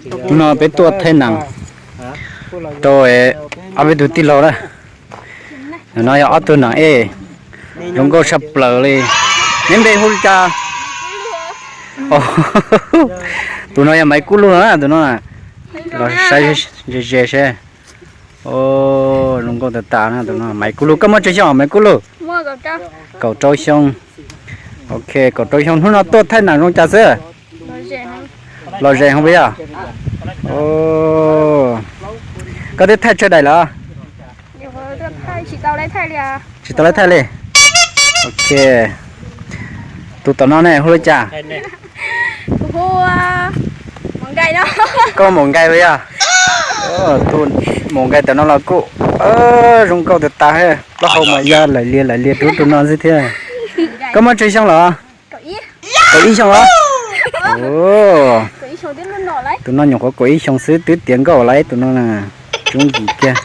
No peb tuaj thaij neem rau ob peb tug tij laug na. No yog ob tug neem ej zoo nkauj tshaj plaws li. Neb npe hu li cas? Tus no yog Maiv Kub Lug na, tus no. Los saib ze ze seb. Zoo nkauj tas tas na tus no. Maiv Kub Lug, koj muaj tsawg xyoo Maiv Kub Lug? Kaum rau xyoo. Ok, kaum rau xyoo hnub no tuaj thaij neem zoo cas xwb? Lom zem hov puas yog? Koj twb thaij tsawg daim lawm? Tsis tau lawv thaij li. Ok. Tus tom no ne hu li cas? Koj Maum Nkais puas yog? Tus Maum Nkais tom no los kuj zoo nkauj tas tas, plaub hau mas ya laim lias laim lias rau tus no xwb thiab. Koj muaj tsawg xyoo lawm? Kaum ib xyoo los? Tus no nyuam qhuav kaum ib xyoo xwb twb tiav nkauj lawm tus no na. Tub yim kiag.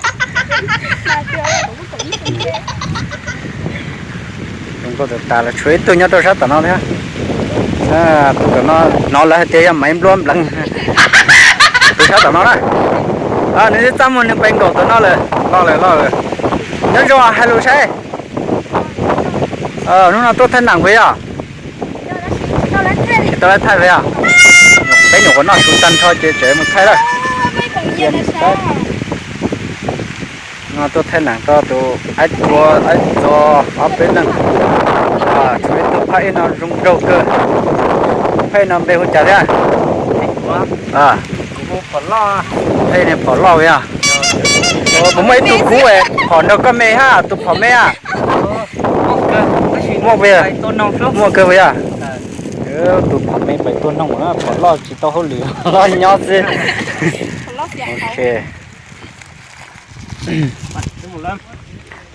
Zoo nkauj tas tas los tshuav ib tug nyob rau sab tom no thiab. Tus tom no hnov lawv hais tias yog Maiv Npluab Npleev. Tus sab tom no na. Nws twb txaj muag nws pes nkaum tom no lawm, los lawm los lawm. Nyob zoo, hais lus saib. Hnub no tuaj thaij neem puas yog? Tsis tau lawv thaij puas yog? Peb nyuam qhuav noj su tag nrho ces tseem mus thaij lawm. No tuaj thaij neem rau tus aib tua aib txo ob peb leeg. Tshuav ib tug phaj ej no zoo nraug kawg. Phaj ej no npe hu cas thiab? Phaj ej niag phom loj yog. Puas muaj ib tug kub phom nrog koj me hab tus phom me a? Muaj puas yog? Muaj kawg puas yog? Tus phom me pais tua noog na, phom loj tsis tau hauj lwm, loj nyob xwb. Ok.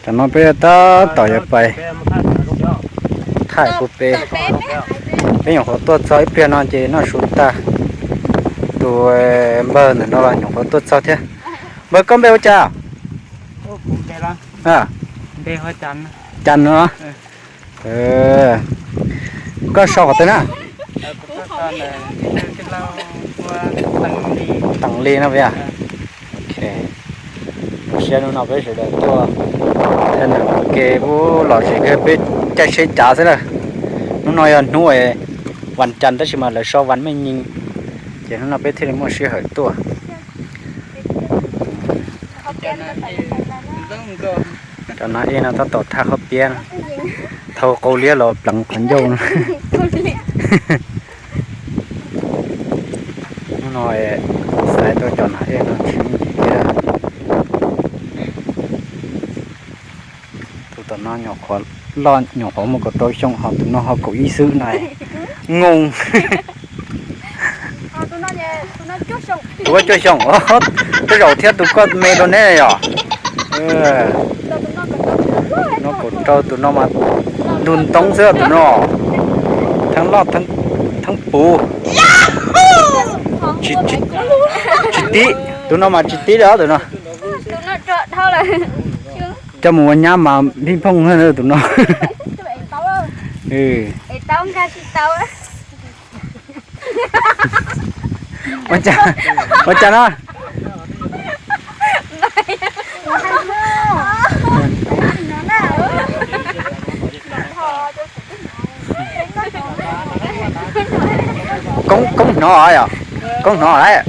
Tam no peb tab tom yuav pais thaij kuv peb. Peb nyuam qhuav tuaj txog ib pliag no ces noj su tag. Tus npawg ntawm no los nyuam qhuav tuaj txog thiab. Npawg, koj npe ua cas? Cas no. Koj so qhov twg na? Teem Lis no puas yog? Ok. Zoo siab hnub no peb sawv daws tuaj thaij neem ua ke, ub, lom zem kawg, peb caij tsheb cav xwb na. Hnub no yog hnub vas cas tab sis mas lawv so vas mej nyi, ces hnub no peb thiaj li muaj sij hawm tuaj. Cov nas ej no tab tom thaj qhob piab, thau qau liab los pleev qhov ncauj no. Hnub no xaiv tau cov nas ej no tsis muaj ntsis thiab. Tus tom no nyuam qhuav loj, nyuam qhuav muaj kaum rau xyoo, ho tus no ho kaum ib xwb na. Ngoo. Tus koj cuaj xyoo, tej zaum thiab tus koj me rau neb yom. No kaum rau, tus no mas ntug ntoob xwb tus no. Theeb loj theeb puv. Tsis tib, tus no mas tsis tib li os tus no. Coj mus ua nyab mas phij phooj tus no. Ua cas no? Koob, koob hnov yom, koob hnov lawm.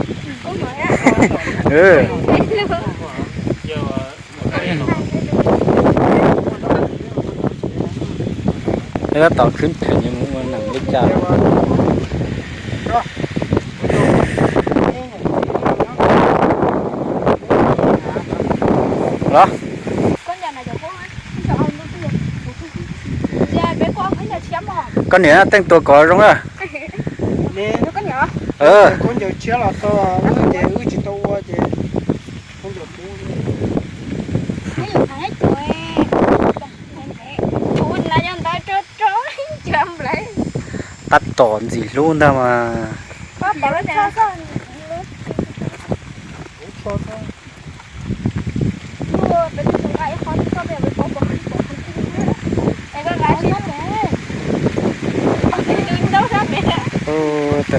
Tab tom khwb phem mus ua neeg li cas los? Koj niam teej tua kov zoo na. Tab tom ntxim hlub ntag mas. Tab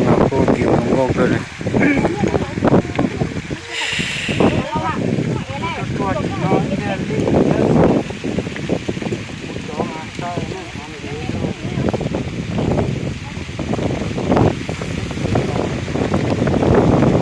tom kuj view zoo nkauj kawg li. no ib yam li